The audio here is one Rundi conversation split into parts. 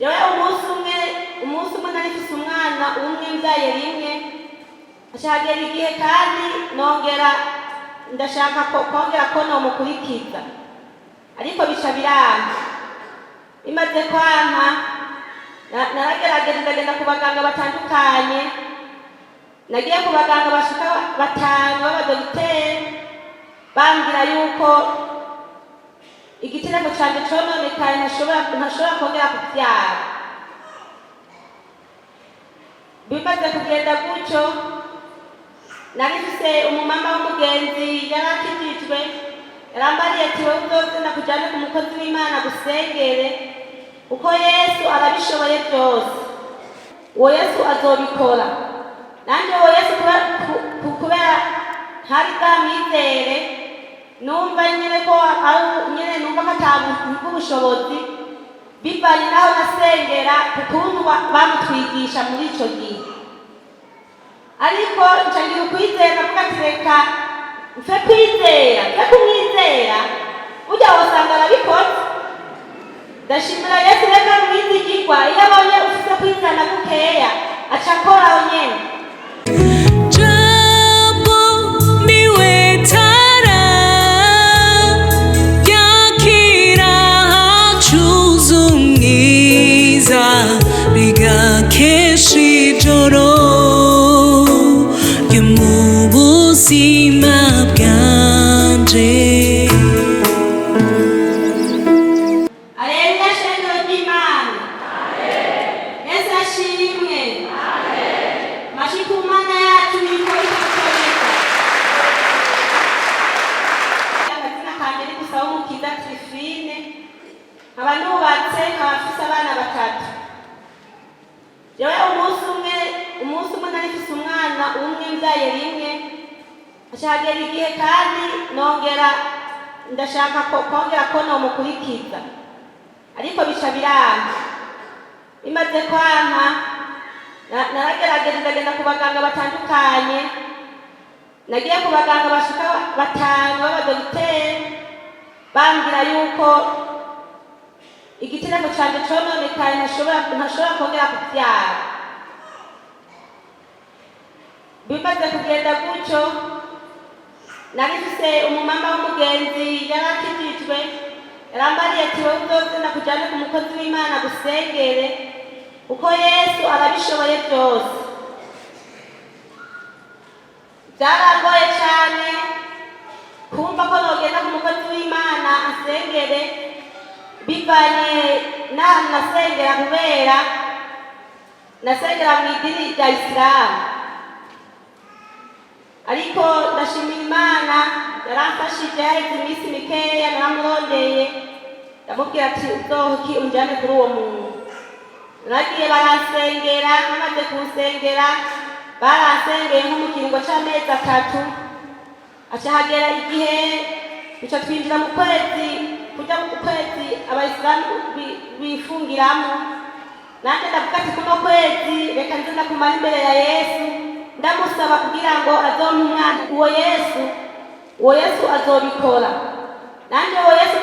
Jewe umunsi umwe nari mfise umwana umwe mbyaye rimwe, hagera igihe kandi nongera ndashaka ko kongera ko nomukurikiza, ariko bica biranka. Bimaze kwanka, naragerageje ndagenda ku baganga batandukanye. Nagiye ku baganga bashika batanu b'abadogiteri, bambwira yuko igitereko canje cononekaye, ntashobora kongera kuvyara. Bimaze kugenda gutyo, nari mfise umumama w'umugenzi yari akijijwe, yarambariye ati: "Wowe uzoze ndakujane ku mukozi w'Imana gusengere, kuko Yesu arabishoboye byose, uwo Yesu azobikora." Nanjye uwo Yesu kubera ntari bwamwizere, numva nyine ko ari nyine numva ko atabubushobozi, bivanye n'aho nasengera, ku kuntu bamutwigisha muri ico gihe. Ariko nca ngira ukwizera, ndavuga ati: "Reka mfe kwizera, mfe kumwizera, burya wosanga arabikoze." Ndashimira Yesu. Reka mwizigirwa, iyo abonye ufise kwizana gukeya, aca akoraho nyene. Jambo niwe tara yakira hacuze umwiza, rigakesha ijoro ryo mu buzima bwanje. Aleluya, shengero ry'Imana! Yesu ashimwe! Mashi ku Mana yacu yuko ikadukomeza. Akazina kanje ni Gusaba Umukiza Trifine, nkaba nubatse, nkaba mfise abana batatu. Jewe umunsi umwe nari mfise umwana umwe mbyaye rimwe, hagera igihe kandi nongera ndashaka ko kongera ko nomukurikiza, ariko bica biranka. Bimaze kwanka, naragerageje ndagenda ku baganga batandukanye. Nagiye ku baganga bashika batanu b'abadogiteri, bambwira yuko igitereko canje cononekaye, ntashobora kongera kuvyara. Bimaze kugenda gutyo, nari mfise umumama w'umugenzi yari akijijwe, yarambariye ati: "Wowe uzoze ndakujane ku mukozi w'Imana gusengere, kuko Yesu arabishoboye byose." Byarangoye cyane kumva ko nogenda ku mukozi w'Imana asengere, bivanye n'ahantu nasengera, kubera nasengera mu idini rya Isilamu. Ariko ndashimira Imana yaramfashije. Yaheze iminsi mikeya, naramurondeye, ndamubwira ati: "Uzohoki unjane kuri uwo muntu." Nagiye baransengera. Bamaze kunsengera, baransengeye nko mu kiringo c'amezi 3. Aca hagera igihe duca twinjira mu kwezi, kuja mu kwezi abayisilamu bifungiramo. Nanjye ndavuga ati: "Kuno kwezi reka nze ndakumara imbere ya Yesu, ndamusaba kugira ngo azompe umwana. Uwo Yesu azobikora." Nanjye uwo Yesu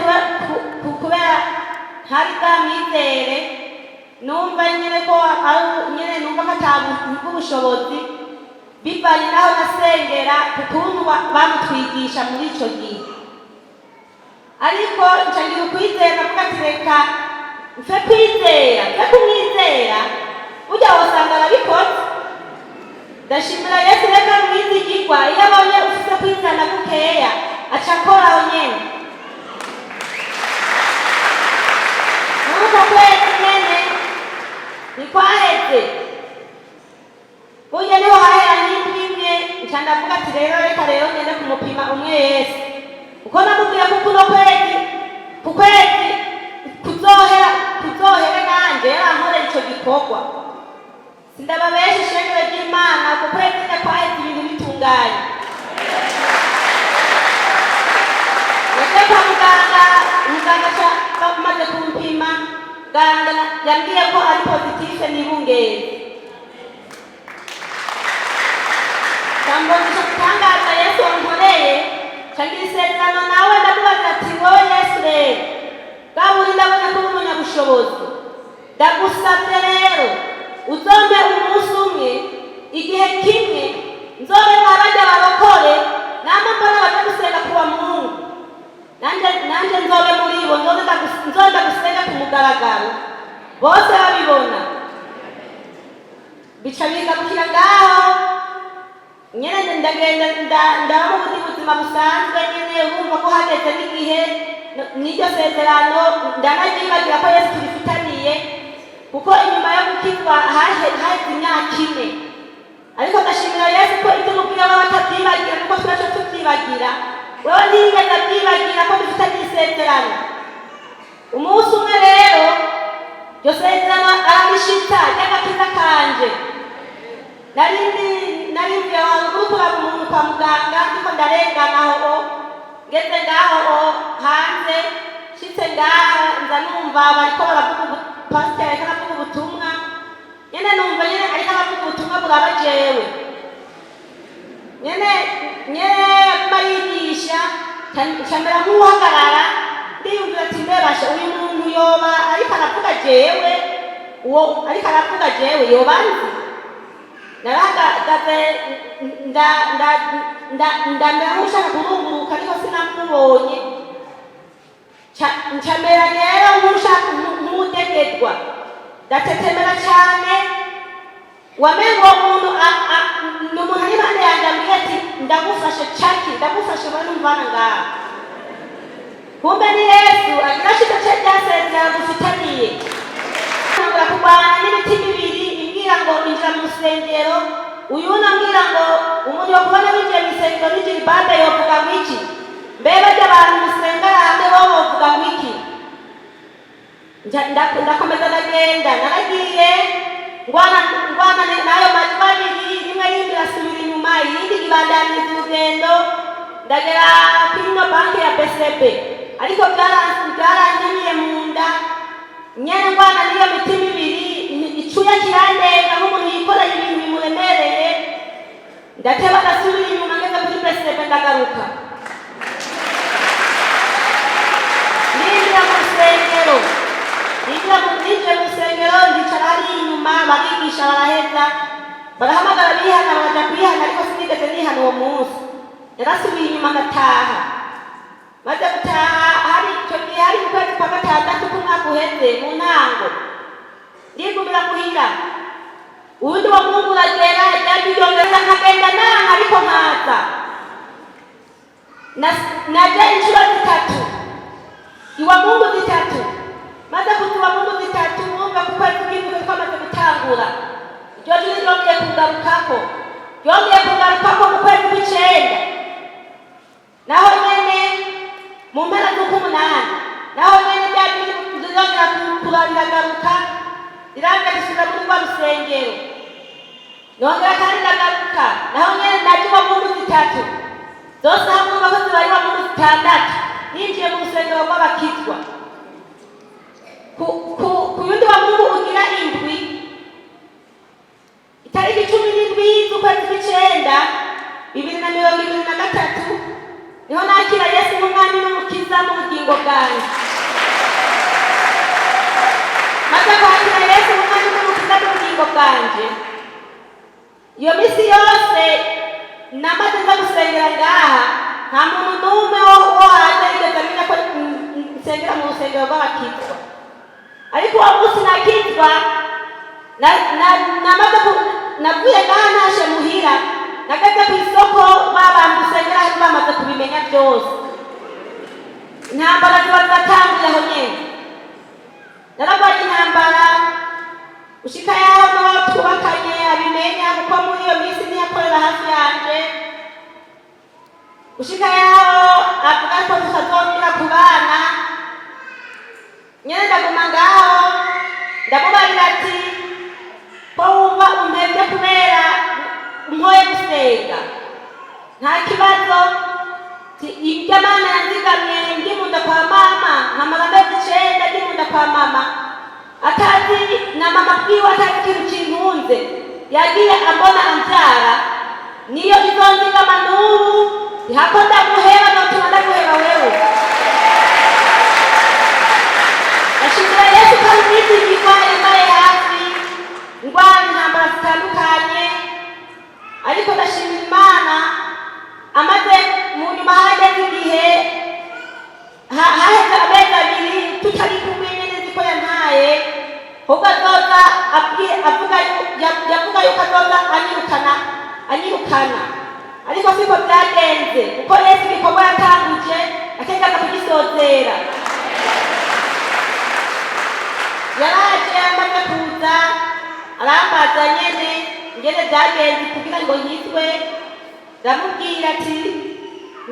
kubera ntari bwamwizere, numva nyine ko ari nyine numva ko atabubushobozi, bivanye n'aho nasengera, ku kuntu bamutwigisha muri ico gihe. Ariko nca ngira ukwizera, ndavuga ati: "Reka mfe kwizera, mfe kumwizera, burya wosanga arabikoze." Ndashimira Yesu. Reka mwizigirwa, iyo abonye ufise kwizana gukeya, aca akoraho nyene. Muri uko kwezi nyene ntikwaheze, burya niho hahera n'indwi imwe, nca ndavuga ati: "Rero reka rero ngende kumupima umwe Yesu, kuko namubwiye ko kuno kwezi, ku kwezi kuzohera, kuzohere nanje yarankorera ico gikorwa." Sindababesha, ishengero ry'Imana, ku kwezi nyene kwaheze ibintu bitunganye. Nagiye kwa muganga, muganga aca bamaze kumpima, muganga yambwiye ko ari positif nibungenze. Ndambona ico gitangaza Yesu wankoreye, nca ngira isezerano nawe, ndamubaza ati: "Wowe Yesu rero, bwa buri ndabona ko uri umunyabushobozi." Ndagusabye rero uzombe umunsi umwe, igihe kimwe, nzobe nka barya barokore nama mbona baja gusenga kuwa Mungu, nanje nzobe muri bo, nzoza gusenga ku mugaragaro bose babibona. Bica bigarukira ngaho nyene. Ndagenda ndaba mu bundi buzima busanzwe nyene. Urumva ko hageze n'igihe n'iryo sezerano ndanaryibagira ko Yesu turifitaniye, kuko inyuma yo gukizwa haheze imyaka 4. Ariko ndashimira Yesu ko ibyo umubwira wewe atabyibagira, kuko twaca tubyibagira. Wewe ntiyigeze abyibagira ko dufitaniye isezerano. Umunsi umwe rero iryo sezerano ararishitsa ry'agakiza kanje. Nari mvuye haruguru kuraba umuntu kwa muganga, ndiko ndarengana aho, ngeze ngaho hanze, nshitse ngaho nza numva bariko baravuga, pasiteri ariko aravuga ubutumwa nyene. Numva nyene ariko aravuga ubutumwa buraba jewe nyene nyene, aguma yigisha, ncamera nk'uhagarara, ndiyumvira ati: "Mbebasha, uyu muntu yoba ariko aravuga jewe? Uwo ariko aravuga jewe yoba nzi?" Narahagaze, ndamera nk'ushaka kurunguruka, ariko sinamubonye. Ncamera rero nk'ushaka nk'udegedwa, ndatetemera cane. Wamenga uwo muntu ni umuntu ari impande yanjye, ambwiye ati: "Ndagufashe caki, ndagufashe we numvana ngaha." Kumbe ni Yesu agira ashitse ce ryasezerano dufitaniye. Ntangura kurwana n'imitima ibiri, imbwira ngo injira mu rusengero, uyu ambwira ngo umuntu yo kubona winjiye mu isengero n'ijiribabe yovuga ngo iki? Mbe barya abantu musengera hamwe bo bovuga ngo iki? Ndakomeza ndagenda. Naragiye ngwana ngwana n'ayo majwi abiri, rimwe rindi irasubira inyuma, irindi ibandaniriza urugendo. Ndagera kuri ino banki ya BCB, ariko byarankiniye mu nda nyene, ngwana n'iyo mitima ibiri, icuya kirandenga nk'umuntu yikoreye ibintu bimuremereye. Ndateba, ndasubira inyuma, ngeze kuri BCB ndagaruka, ninjira mu rusengero. Ninjiye mu rusengero, ndicara hariya inyuma, barigisha, baraheza, barahamagara bihana, baraja kwihana, ariko sinigeze nihana uwo munsi. Narasubiye inyuma ndataha. Maze gutaha, hari icyo gihe hari mu kwezi kwa gatandatu k'umwaka uheze mu ntango, ndigumira muhira. Uwundi wa Mungu uragera, ryari ryongera, nkagenda nanka, ariko nkaza. Naja inshuro zitatu iwa Mungu zitatu. Maze kuza iwa Mungu zitatu, mwumva ku kwezi kw'indwi twamaze gutangura, iryo jwi ryongeye kugarukako, ryongeye kugarukako mu kwezi kw'icenda, naho nyene mu mpera z'uk'umunani, naho nyene rya jwi rirongera kura, riragaruka, rirambwira gusubira muri rwa rusengero. Nongera kandi ndagaruka, naho nyene naje iwa Mungu zitatu zose hamwe, urumva ko zibaye iwa Mungu zitandatu. Ninjiye mu rusengero rw'abakizwa ku yundi wa Mungu ugira indwi, itariki 17 z'ukwezi kw'icenda 2023, niho nakira Yesu nk'umwami n'umukiza mu bugingo bwanjye. Maze kwakira Yesu nk'umwami n'umukiza mu bugingo bwanjye, iyo minsi yose namaze nza gusengera ngaha, nta muntu n'umwe wo hanze yigeze amenya ko nsengera mu rusengero rw'abakizwa. Ariko uwo munsi nakizwa, namaze navuye ngaha ntashe muhira, nageze ku isoko, babandi usengera hano bamaze kubimenya byose. Intambara ziba ziratanguye aho nyene. Nararwanye intambara ushika yaho n'uwo twubakanye abimenya, kuko muri iyo minsi ntiyakorera hafi yanje, ushika yaho avuga ko tutazongera kubana nyene. Ndaguma ngaho, ndamubarira ati: "Ko wumva umpevye kubera umpoye gusenga, nta kibazo. Ibyo Mana yanzigamye ndi munda kwa mama, nkamara amezi 9 ndi munda kwa mama, atazi na mama bwiwe, atazi ikintu kintunze, yagiye ambona ambyara, niyo izonzigama n'ubu. Hako ndaguheba, notuma ndaguheba wewe." Ndashimira Yesu ko ari umwizigirwa. Ahubwo azoza avuga yavuga yuko azoza anyirukana, anyirukana, ariko siko byagenze, kuko Yesu igikorwa yatanguje ategereza kugisozera. Yaraje, amaze kuza arambaza nyene ingene byagenze kugira ngo nkizwe. Ndamubwira ati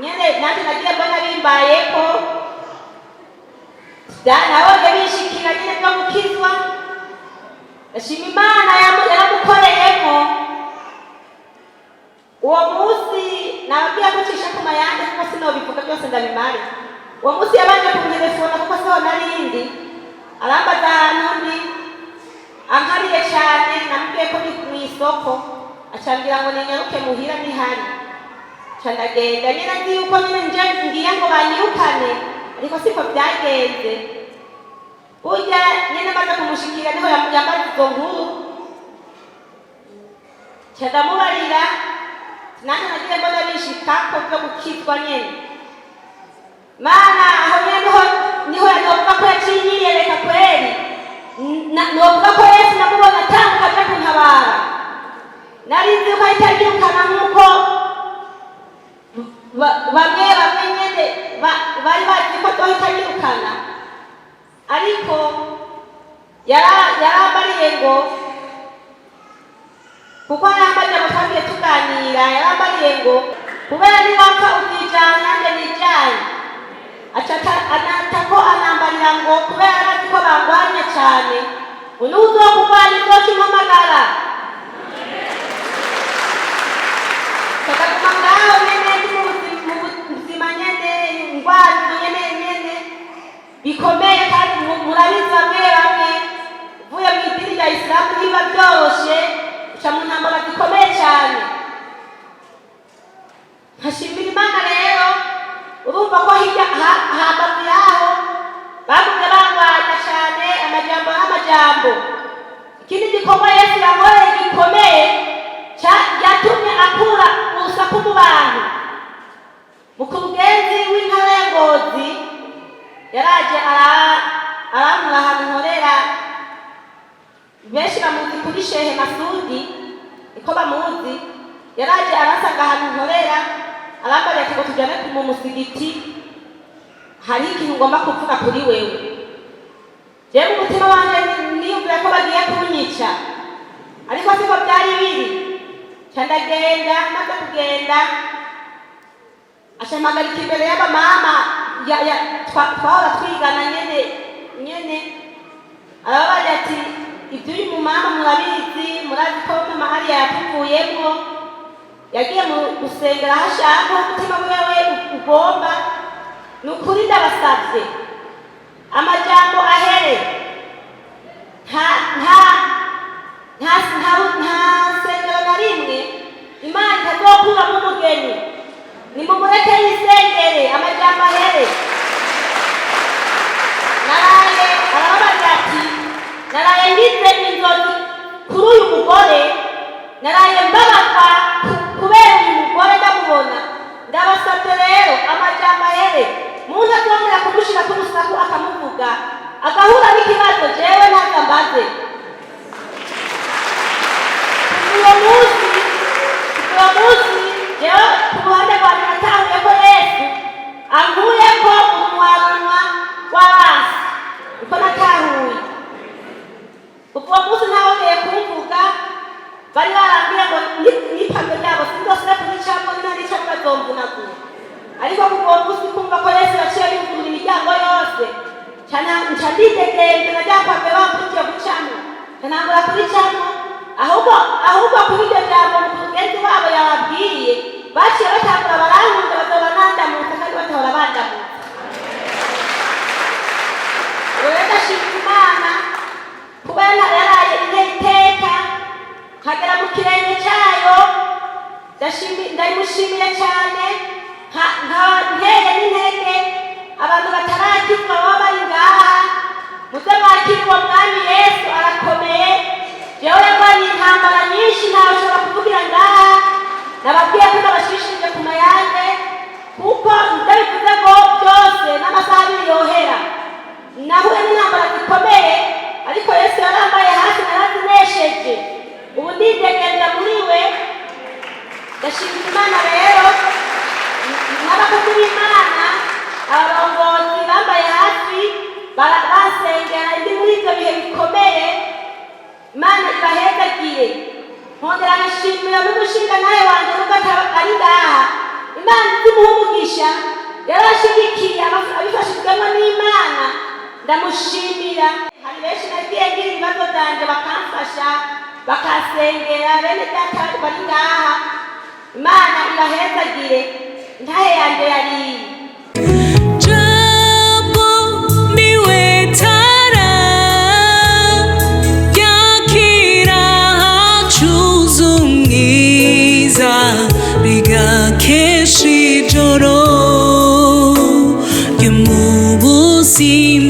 nyene nanjye nagiye mbona bimbayeko, nabonye bishikira nyene byo gukizwa. Ndashima Imana yaramukoreyemo. Uwo munsi nababwiye ko cisha ku mayange, kuko sinobivuga byose ndabimare. Uwo munsi yabanje kuntelefona, kuko siho narindi, arambaza ahantu ndi, ankariye cyane. Namubwiye ko ndi mu isoko, acambwira ngo ninyaruke muhira nihari. Ca ndagenda nyene nzi yuko nyene nje ngiye ngo banyirukane, ariko siko byagenze. Burya nyene maze kumushikira niho yambaza izo nkuru. Ca ndamubarira nanjye nagiye mbona bishikako byo gukizwa nyene. Mana, aho nyene niho novuga ko yaciye yiyereka kweri. Novuga ko Yesu namubona atambuka aje kuntabara. Nari nzi yuko ahita anyirukana nk'uko bamwe bamwe nyene bari bazi ko azohita anyirukana, ariko yarambariye ngo, kuko yarambariye ngo twagiye tuganira, yarambariye ngo kubera niwapfa uzijana nanjye nijanye. Aca anatako anambarira ngo kubera yarazi ko bangwanya cyane, ngo n'uzokurwanya uzoca umpamagara. Kakaguma ngaho nyene ndi mu buzima nyene ngwanywa nyene nyene bikomeye, kandi murabizi bamwe bamwe uvuye mu idini rya Isilamu ntibiba byoroshe, uca mu ntambara zikomeye cyane. Nkashimira Imana rero. Urumva ko hirya hambavu yaho bagumye bangwanya cyane, amajambo n'amajambo. Ikindi gikorwa Yesu yankoreye gikomeye yatumye akura urusaku mu bantu. Mukurugenzi w'intara ya Ngozi yaraje arankura ahantu nkorera. Benshi bamuzi kuri Shehe Masudi, niko bamuzi. Yaraje aransanga ahantu nkorera, arambarira ati ngo tujyane mu musigiti, hariho ikintu ngomba kuvuga kuri wewe. Jewe mu mutima wanje niyumvira ko bagiye kunyica, ariko siko byari biri. Ca ndagenda. Maze kugenda acampagarika imbere y'abamama twahora twigana nyene nyene. Arababarira ati iby'uyu mumama murabizi, murazi ko mama hariya yatuvuyemwo, yagiye mu gusengera aho ashaka, umutima wiwe ugomba. Ni ukuri ndabasavye amajambo ahere, nta nta nta nta nta sengero na rimwe Imana itazokuramo umugeni, nimumureke yisengere, amajambo ahere. Naraye, arababarira ati naraye ngize inzozi kuri uyu mugore, naraye mbabazwa kubera uyu mugore ndamubona. Ndabasabye rero amajambo ahere, muntu azongera kumushira k'urusaku akamuvuga agahura n'ikibazo, jewe ntaza mbaze. Uwo munsi jewe ku ruhande rwanjye natahuye ko Yesu ankuyeko umunwa w'abansi, niko natahuye. Kuva uwo munsi ntawongeye kumvuga. Bari barambwiye ngo n'ipambe ryabo sinzosubire kuricamwo, ninaricamwo bazomvunagura. Ariko kuva uwo munsi kumva ko Yesu yaciye yugurura imiryango yose, nca ndidegembe na rya pambe bambukiye gucamwo, nca ntangura kuricamwo. Ahubwo kuri iryo jambo mugenzi wabo yababwiye, baciye batangura barankunda, bazoba nandamutse kandi batahora bandamutse. Ubu rero ndashima Imana kuba yaraye inteye iteka nkagera mu kirenge cyayo. Ndayimushimiye cyane. Nkaba nteye n'intege abantu batarakizwa baba bari ngaha, muze mwakire uwo mwami Yesu, arakomeye. Jewe yarwanye intambara nyinshi ntawe ushobora kuvugira ngaha. Nababwiye ko ndabashishije ku mayange, kuko ndabivuze ngo byose n'amasaha 2 yohera. Nahuye n'intambara zikomeye, ariko Yesu yarambaye. Ndidegemvya muri we. Ndashimira Imana rero n'abakozi b'Imana, abarongozi bambaye hafi, basengera indi muri ivyo bihe bikomeye. Imana ibahezagiye. Nkongera nkashimira n'umushingantahe wanje, nubwo ari ngaha. Imana izimuha umugisha, yarashigikiye abifashijwemo n'Imana. Ndamushimira. Hari benshi nagiye ngira ibibazo vyanje bakamfasha, bakansengera. Bene data bari ngaha, Imana ibahezagire. Intahe yanje yariye. Jambo niwe tara yakira hacuze umwiza, rigakesha ijoro ryo mu buzima.